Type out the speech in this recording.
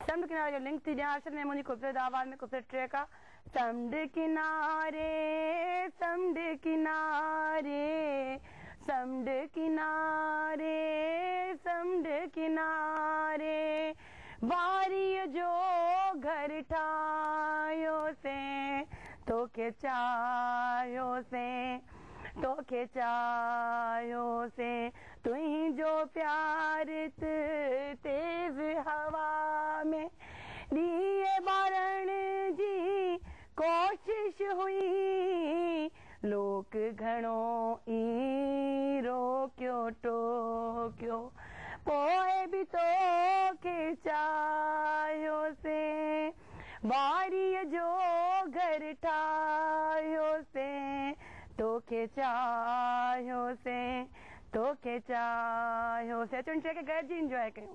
سمنڊ ڪناري جو لنڪ ٿي ڏيان. ارشد ميمڻ جي خوبصورت آواز ۾ خوبصورت ٽريڪ آ. سمنڊ ڪناري سمنڊ ڪناري سمنڊ ڪناري سمنڊ ڪناري واريء جو گهر ٺاهيوسين توکي چاهيوسين توکي چاهيوسين تنهنجو پيار تيز هوا ۾ ڏيئي ٻارڻ جي ڪوشش هئي لوڪ گهڻو ئي روڪيو ٽوڪيو پوءِ به توکي چاهيوسين واريءَ جو گهر ٺاهيوسين توکي چاهيوسين توکي چاهيوسين. اچو هن ٽريڪ کي گڏجي انجواءِ ڪيون.